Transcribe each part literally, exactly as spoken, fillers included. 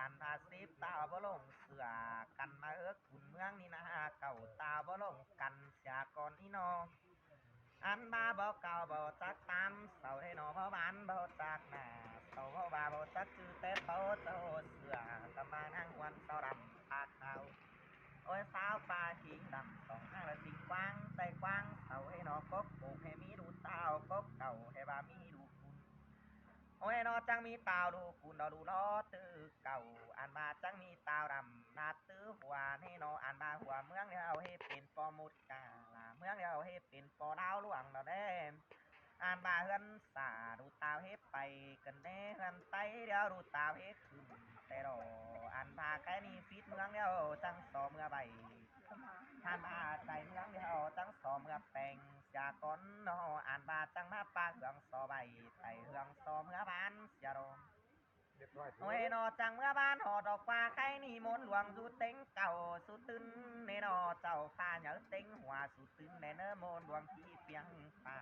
ꞌCắn ꞌva síp tao báu ꞌlống sửa căn ꞌmá ước cún ꞌmướng ꞌnị ꞌna, cảu tao báu ꞌlống căn sia cón ꞌnị ꞌnọ. Ăn ꞌva báu cảu báu chắc ꞌtám sau ꞌnị ꞌnọ, báu bán báu chắc nả sau, báu ꞌva báu chắc ꞌchư tết báu ꞌchọ sửa, ꞌcắm ꞌva ꞌnáng ꞌhuôn sau đăm pák ꞌnáo. Ôi, sáo ꞌpa khính đăm sỏng ꞌnáng ꞌlạ sính ꞌquáng, ꞌchái ꞌquáng sau ꞌnị ꞌnọ, cốc pông ꞌhế ꞌmí đu tao, cốc cảu ꞌhế ꞌva ꞌmí đu cún. Ôi ꞌnọ, chắng ꞌmí tao đu cún đaư đu ló ꞌtứ cảu. Ăn ꞌva chắng ꞌmí tao đăm ꞌnạp ꞌtứ hua ꞌnị ꞌnọ, ăn ꞌva hua ꞌmướng ꞌlẹo ꞌhế pên ꞌpo ꞌmột cả, ꞌmướng ꞌlẹo ꞌhế pên ꞌpo đao ꞌluống ꞌnọ đé. Ăn ꞌva ꞌhướn sa đu tao ꞌhế pay, ꞌcứn ꞌnê ꞌhướn ꞌTáy ꞌlẹo đu tao ꞌhế khửn ꞌtẹ lo. Ăn ꞌva ꞌkhạy ꞌnị phít ꞌmướng ꞌlẹo chắng so ꞌmứa ꞌvạy. Ăn ꞌva ꞌchái ꞌmướng ꞌlẹo chắng so ꞌmứa peng sia cón ꞌnọ. Ăn ꞌva chắng ꞌmá ꞌpá ꞌhướng so ꞌvạy, ꞌtạy ꞌhướng so ꞌmứa bán sia lo. Ôi ꞌnọ, chắng ꞌmứa bán ꞌhọt ꞌlẹo ꞌquá ꞌkhạy ꞌnị ꞌmôn luông dú ꞌtếng cảu sú tứn ꞌnị ꞌnọ, chảu ꞌphạ nháư ꞌtếng hua sú tứn ꞌnị ꞌnớ, ꞌmôn luông ꞌchí piếng ꞌphạ.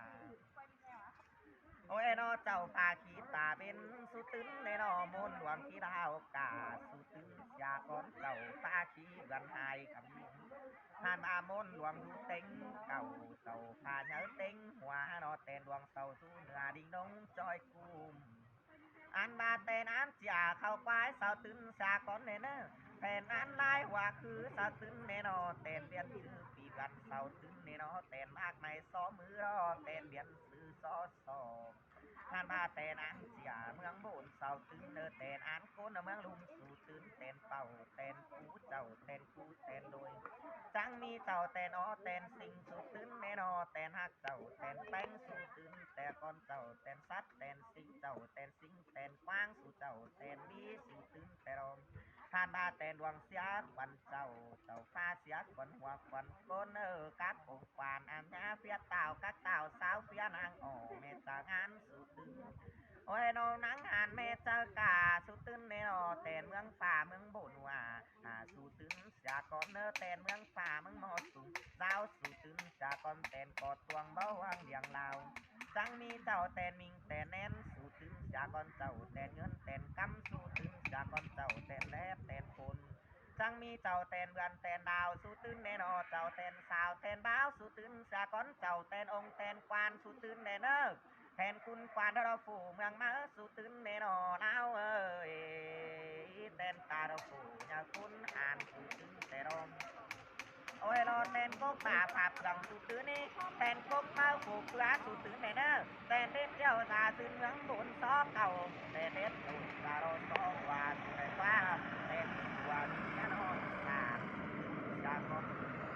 Ôi ꞌnọ, chảu ꞌphạ khí ta bến sú tứn ꞌnị ꞌnọ, ꞌmôn luông khí đao cả sú tứn sia cón, chảu ꞌphạ khí ꞌvươn hai khắm. Ăn ꞌva ꞌmôn luông dú ꞌtếng cảu, chảu ꞌphạ nháư ꞌtếng hua ꞌnọ, ꞌtén luông sau sú ꞌnưa đinh ꞌnống ꞌchoi ꞌcum. Ăn ꞌva ꞌtén ăn ꞌchạ khảu ꞌquái sau tứn sia cón ꞌnị ꞌnớ, ꞌtén ăn lai hua khứ sau tứn ꞌnị ꞌnọ, ꞌtén piến sư pí ꞌvươn sau tứn ꞌnị ꞌnọ, ꞌtén mác mai so ꞌmứ ꞌnọ, ꞌtén piến sư so so. Ăn ꞌva ꞌtén ăn ꞌchạ ꞌmướng ꞌbôn sau tứn ꞌnớ, ꞌtén ăn ꞌcốn ꞌmướng ꞌlum sú tứn, ꞌtén pảu ꞌtén pú chảu, ꞌtén pú ꞌtén ꞌlội. Chắng ꞌmí chảu ꞌtén ók ꞌtén sính sú tứn ꞌnị ꞌnọ, ꞌtén ꞌhặc chảu ꞌtén ꞌpéng sú tứn, ꞌtẹ cón chảu ꞌtén sắt ꞌtén sính, chảu ꞌtén sính ꞌtén ꞌquáng sú chảu, ꞌtén ꞌmí sú tứn ꞌtẹ lo. Ăn ꞌva ꞌtén luông sia khuôn chảu, chảu ꞌphạ sia khuôn hua khuôn ꞌcốn ꞌnớ, các ông quan ăn ꞌnhá phiết tao, các tao sáo phiết ꞌnáng ổ ꞌme chaư ꞌngán sú tứn. Ôi ꞌnọ, ꞌnáng ꞌngán ꞌme chaư cả sú tứn ꞌnị ꞌnọ, ꞌtén ꞌmướng ꞌphạ ꞌmướng ꞌbôn hua, à, sú tứn sia cón ꞌnớ, ꞌtén ꞌmướng ꞌphạ ꞌmướng ꞌmo sú, dao sú tứn sia cón, ꞌtén ꞌcọ ꞌtuông báu ꞌhuang điêng lao. Chắng ꞌmí chảu ꞌtén ꞌminh ꞌtén ꞌnén sú tứn sia cón, chảu ꞌtén ꞌngớn ꞌtén ꞌcắm sú tứn sia cón, chảu ꞌtén đép ꞌtén phôn. Chắng ꞌmí chảu ꞌtén ꞌvươn ꞌtén đao sú tứn ꞌnị ꞌnọ, chảu ꞌtén sao ꞌtén báo sú tứn sia cón, chảu ꞌtén ông ꞌtén quan sú tứn ꞌnị ꞌnớ. ꞌTén ꞌcốn quan đao phủ ꞌmướng ꞌmá sú tứn ꞌnị ꞌnọ, ꞌláo ơi. ꞌTén ta đao phủ nhà ꞌcốn hàn sú tứn ꞌtẹ lo. Ôi ꞌnọ, ꞌtén cốc ꞌpạ phạp dăng sú tứn ꞌnị, ꞌtén cốc ꞌmáu phủ ꞌpưa sú tứn ꞌnị ꞌnớ, ꞌtén đết ꞌlẹo ta dưng ꞌmướng ꞌbôn so cảu, ꞌtén đết ꞌlụt ta đao so hua sú ꞌnị ꞌquá, ꞌtén hua ꞌnị ꞌnọ, ta sia cón.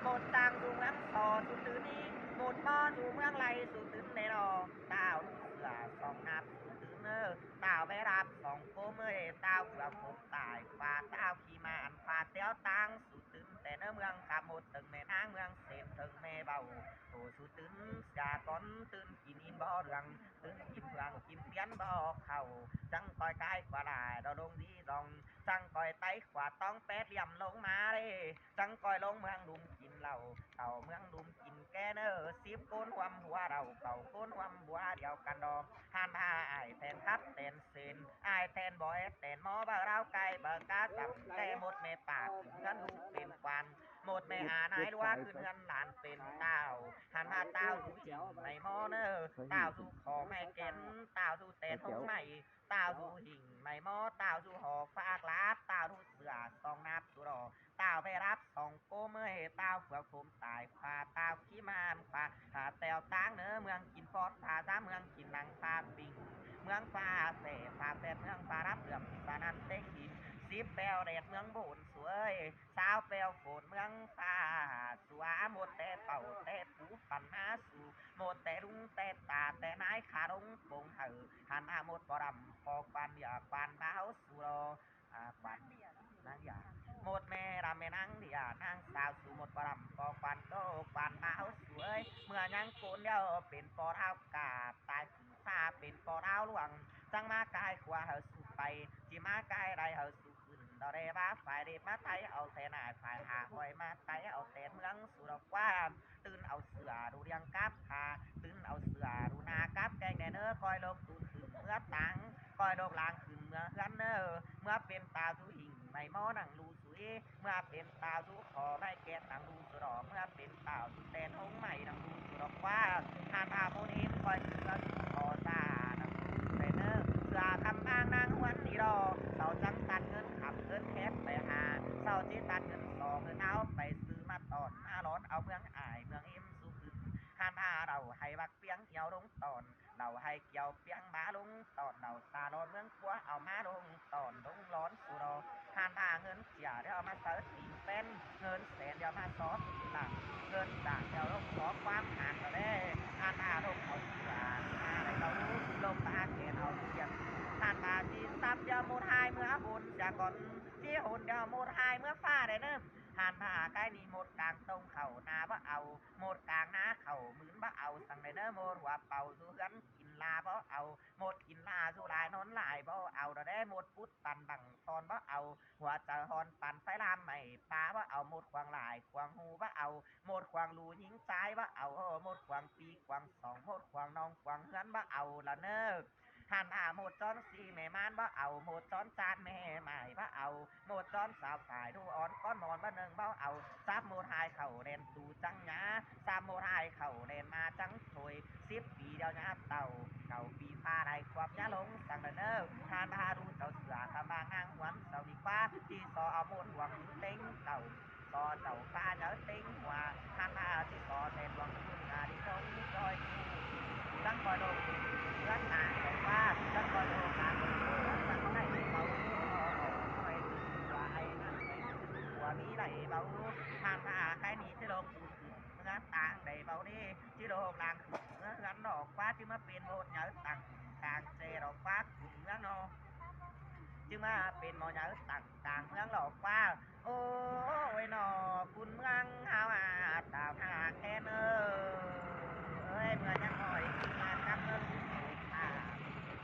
ꞌMột chang dú ꞌmướng so sú tứn ꞌnị, ꞌmột ꞌmo dú ꞌmướng ꞌlạy sú tứn ꞌnị ꞌnọ, tao ꞌlụk sửa song ꞌnặp sú tứn ꞌnớ, tao ꞌvạy ꞌlặp song ꞌcốm ới, tao ꞌcứa khốm tải ꞌphạ, tao khí ꞌmá ăn ꞌphạ ꞌteo ꞌtáng sú tứn ꞌtẹ ꞌnớ, ꞌmướng khắp ꞌmột tơng ꞌme ꞌnáng, ꞌmướng sên tơng ꞌme báu, ổ sú tứn sia cón, tứn kin in báu ꞌlương, tứn kin ꞌhương kin piến báu khảu, chắng ꞌcoi cai khua lai đao ꞌlống đi dong, chắng ꞌcoi ꞌTáy khua ꞌtóng pét liêm ꞌlống ꞌmá đê, chắng ꞌcoi ꞌlống ꞌmướng ꞌlum kin lảu, cảu ꞌmướng ꞌlum kin ké ꞌnớ, síp ꞌcốn ꞌhuôm bua đao, cảu ꞌcốn ꞌhuôm bua điêu căn đo. Ăn ꞌva ải ꞌtén khắp ꞌtén sên, ải ꞌtén bói ꞌtén ꞌmo, báu đao cai báu cá dăm, ꞌtẹ ꞌmột ꞌme pả khửn ꞌngớn ꞌlụk pên quan, ꞌmột ꞌme a nái ꞌlúa khửn ꞌngớn lan pên tao. Ăn ꞌva tao dú hinh ꞌmạy ꞌmo ꞌnớ, tao dú khỏ ꞌmạy kén, tao dú ꞌtén ꞌhống ꞌmạy, tao dú hinh ꞌmạy ꞌmo, tao dú hảư phák láp, tao dú sửa song ꞌnặp sú lo. Tao ꞌvạy ꞌlặp song ꞌcốm ới, tao ꞌcứa khốm tải ꞌphạ, tao khí ꞌmá ăn ꞌphạ, à, ꞌteo ꞌtáng ꞌnớ, ꞌmướng kin ꞌpọt ꞌphạ, dá ꞌmướng kin nẳng ꞌphạ pinh, ꞌmướng ꞌphạ sẻ ꞌphạ pét, ꞌmướng ꞌphạ đắp lượm ꞌphạ ꞌnặn ꞌtếng đin, síp ꞌpéo đét ꞌmướng ꞌbôn sú ới, sáo ꞌpéo phôn ꞌmướng ꞌphạ sú, ꞌmột ꞌtẹ pảu ꞌtẹ pú păn ꞌmá sú, ꞌmột ꞌtẹ ꞌlung ꞌtẹ ta ꞌtẹ nái khả ꞌlống pông hảư, ăn ꞌva ꞌmột ꞌpo đăm ꞌpo quan ꞌlạ quan báo sú lo. À, quan ꞌnáng ꞌlạ, ꞌmột ꞌme đăm ꞌme ꞌnáng ꞌlạ ꞌnáng sao sú, ꞌmột ꞌpo đăm ꞌpo quan ꞌtố quan báo sú ới, ꞌmưa ꞌnhắng ꞌcốn ꞌlẹo pên ꞌpo đao cả, tai khửn ꞌphạ pên ꞌpo đao ꞌluống, chắng ꞌmá cai khua hảư sú pay, ꞌchí ꞌmá cai đai hảư sú khửn, đao đe bá phải đê ꞌmá ꞌTáy au ꞌtén, ải phải hả ꞌhọi ꞌmá ꞌTáy au ꞌtén ꞌmướng sú lo ꞌquá. Tứn au sửa đu điêng cắp hả, tứn au sửa đu ꞌna cắp keng ꞌnẹ ꞌnớ, ꞌcoi ꞌlộc tủn khửn ꞌmứa ꞌtáng, ꞌcoi ꞌlộc lăng khửn ꞌmứa ꞌhướn ꞌnớ, ꞌmứa pên tao dú hinh ꞌmạy ꞌmó nẳng ꞌlụk ꞌsúi, ꞌmưa pên tảo dú khó ꞌmạy kẹt nẳng ꞌlụk ꞌsúi đỏ, ꞌmưa pên tảo dú ꞌtẹn ꞌhống ꞌmạy nẳng ꞌlụk ꞌsúi đỏ ꞌquá. ꞌHan ꞌva ꞌmôn ím ꞌcoi ꞌsúi ꞌmưa dú khó ta nẳng ꞌlụk ꞌsúi đỏ ꞌnớ. ꞌSứa khăm ꞌváng ꞌnáng ꞌhuốn đi đỏ, sau chắng ꞌtăn ꞌngớn khăm ꞌngớn khép pay ha, sau ꞌchí ꞌtăn ꞌngớn so ꞌngớn áo pay ꞌsứ ꞌmá tỏn ꞌmá lón au ꞌmướng ải ꞌmướng ím sú khửn. ꞌHan ꞌva đaư hay ꞌvặc ꞌpiếng iêu ꞌlống tỏn, đaư hay kiêu ꞌpiếng bá ꞌlống tỏn, đaư sa lón ꞌmướng ꞌpúa au ꞌmá ꞌlống tỏn ꞌlống lón ꞌsúi đỏ. ꞌHan ꞌva ꞌngớn sia ꞌlẹo ꞌmá sáư tin ꞌpến, ꞌngớn sen ꞌlẹo ꞌmá só tin lăng, ꞌngớn sảng ꞌlẹo ꞌlống só ꞌquám ꞌhan đaư đé. ꞌHan ꞌva ꞌlống au sia ꞌmá đảy báu, ꞌlống ꞌmá khen au ꞌtiêm. ꞌHan ꞌva ꞌchí sắp ꞌlẹo ꞌmột hai ꞌmưa ꞌhôn sia cón, ꞌchí ꞌhôn ꞌlẹo ꞌmột hai ꞌmưa ꞌphạ đảy ꞌnớ. ꞌHan ꞌva ꞌcái ꞌnị ꞌmột cang ꞌtông khảu ꞌná báu au, ꞌmột cang ꞌná khảu ꞌmứn báu au săng đảy ꞌnớ. ꞌMột hua pảu dú ꞌhướn kin la báu au, ꞌmột kin la dú lai ꞌnón lai báu au đaư đé. ꞌMột pút păn bằng ꞌtọn báu au, hua chaư hon păn ꞌpháy ꞌlam ꞌmạy pá báu au, ꞌmột khuang lai khuang ꞌhụ báu au, ꞌmột khuang ꞌlụk ꞌnhính ꞌchái báu au, ꞌmột khuang pi khuang song, ꞌmột khuang ꞌnọng khuang ꞌhướn báu au ꞌlẹo ꞌnớ. ꞌHan ꞌva ꞌmột ꞌchón ꞌsị ꞌmẹ ꞌmán báu au, ꞌmột ꞌchón ꞌchán ꞌmẹ ꞌmạy báu au, ꞌmột ꞌchón sáo phải ꞌlụk ón cón mon báu ꞌnưng báu au. Sắp ꞌmột hai khảu đen tu chắng nhá, sắp ꞌmột hai khảu đen ꞌmá chắng thôi. Síp pi ꞌlẹo nhá tảu, khảu pi ꞌphạ đảy khuốp nhá ꞌlống săng đaư ꞌnớ. ꞌHan ꞌva ꞌlụk sau ꞌsứa khăm ꞌváng ꞌnáng ꞌhuốn sau đi ꞌquá, ꞌchí so au ꞌmôn huang ꞌtếng tảu, so chảu ꞌphạ nháư ꞌtếng hua. ꞌHan ꞌva ꞌchí so ꞌtẹn huang ꞌtếng hua đi ꞌlống ꞌnị ꞌchoi. Chắng ꞌcoi ꞌlống ꞌmứa tang đảy ꞌquá, chắng ꞌcoi ꞌlống tang ꞌlống săng đảy báu, ꞌcoi ꞌsúi ꞌnặn hua ꞌmí đảy báu. ꞌHan ꞌva ꞌcái ꞌnị ꞌchí ꞌlống ꞌmứa tang đảy báu đé, ꞌchí ꞌlống lăng ꞌmứa ꞌhướn đỏ ꞌquá, ꞌchí ꞌmá pên ꞌmột nháư tẳng cang ꞌchẹ đỏ ꞌquá khửn ꞌmứa ꞌnọ. ꞌChí ꞌmá pên ꞌmo nháư tẳng cang ꞌmướng đỏ ꞌquá. Ôi ꞌnọ, khửn ꞌmướng ꞌháu a, tảo ꞌhạ khen ới, ꞌmưa ꞌnhắng ꞌhọi ꞌmá cắp ꞌmứa ꞌlụk sô ta.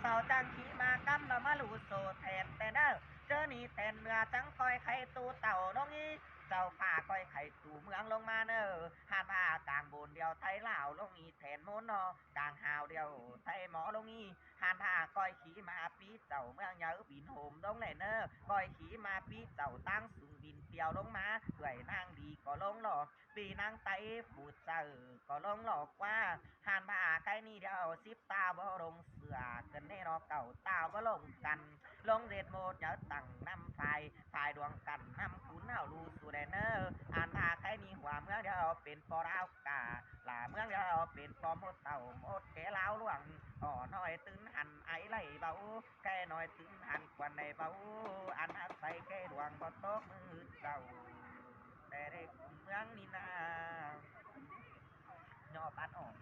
Sau chắng ꞌkhị ꞌmá cắp lỏ ꞌmá ꞌlụk sô ꞌtẹn ꞌtẹ ꞌnớ. ꞌChớ ꞌnị ꞌtẹn ꞌmưa chắng ꞌcoi khay tu tảu ꞌlống ꞌnị, chảu ꞌphạ ꞌcoi khay tu ꞌmướng ꞌlống ꞌmá ꞌnớ. ꞌHan ꞌva cang bôn điêu ꞌTáy Lảo ꞌlống ꞌnị ꞌtẹn ꞌmôn ꞌnọ, cang hao điêu ꞌTáy ꞌmó ꞌlống ꞌnị. ꞌHan ꞌva ꞌcoi ꞌkhị ꞌmá pí chảu ꞌmướng nháư bin hôm ꞌlống đảy ꞌnớ. ꞌCoi ꞌkhị ꞌmá pí chảu ꞌtáng sung bin piêu ꞌlống ꞌmá, ꞌcưởi ꞌnáng đi ꞌcọ ꞌlống lỏ, ꞌpi ꞌnáng ꞌTáy phủ chaư ꞌcọ ꞌlống lỏ ꞌquá. ꞌHan ꞌva ꞌcái ꞌnị điêu síp ta báu ꞌlống ꞌsứa căn ꞌnê ꞌnọ, cảu ta báu ꞌlống căn. ꞌLống ꞌdệt ꞌmột nháư tẳng ꞌnặm phải, phải đuông căn ꞌnặm khửn ꞌháu ꞌlụk ꞌsúi đé ꞌnớ. ꞌHan ꞌva ꞌcái ꞌnị hua ꞌmướng điêu pên ꞌpo đao cả, lả ꞌmướng điêu pên ꞌpo ꞌmột tảu ꞌmột ké ꞌláo ꞌluống. Ỏ ꞌnọi tứn hăn ải đảy báu, ké ꞌnọi tứn hăn quan đảy báu, ăn ꞌhặc say ké đuông báu tốc ꞌmự chảu. Đé đé khửn ꞌmướng ꞌnị ꞌna. ꞌNọ păn ỏn